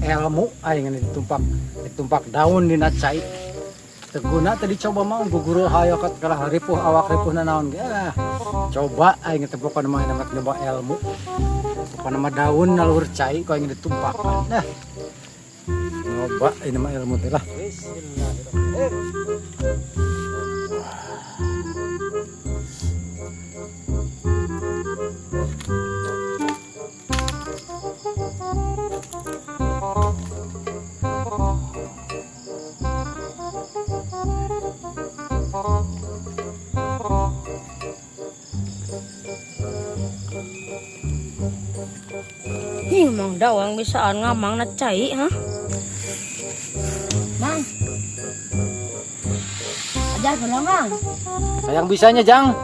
Ilmu aing ini ditumpak ditumpak daun dina cai. Teu guna teh dicoba mah guguru hayo kat kalah ripuh awak ripuh nanaon ge ah. Coba aing teh pokona mah mah nyoba ilmu. Pokona mah daun na luhur cai ku aing ditumpakan. Nah. Nyoba ini mah ilmu teh lah. Bismillahirrahmanirrahim. Ih, Mang Dawang bisaan ngamang na cai, ha? Mang. Ajar pula, Mang. Hayang bisanya jang.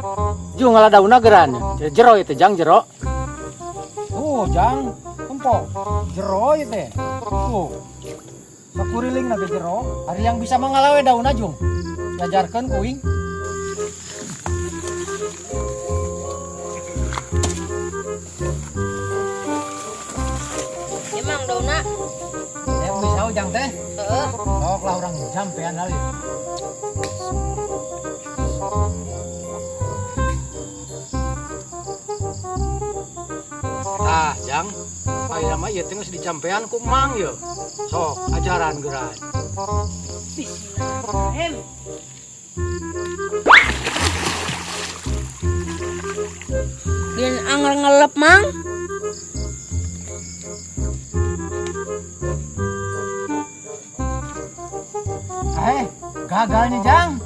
Ju ngalah daunna geran. Jero itu jang jero. Oh, jang. Tempo. Jero ieu teh. Tuh. Sakuriling na ge jero. Ari yang bisa mangalawe daunna jung. Diajarkeun ku uing. Ya, Mang, daunna. Ya bisa ujang teh. Heeh. Sok lah urang jampean kali. Tah, Jang. Ayeuna mah ieu teh geus dijampean ku Mang ye. Sok ajaran geura. Bismillahirrahmanirrahim. Bin anger ngelep, Mang. Eh, gagal nih, Jang.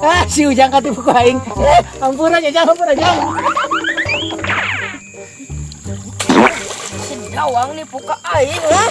Ah, si Ujang katipu ku aing. Eh, ampura nya, Jang, ampura, Jang. Si Dawang nih puka aing, ha?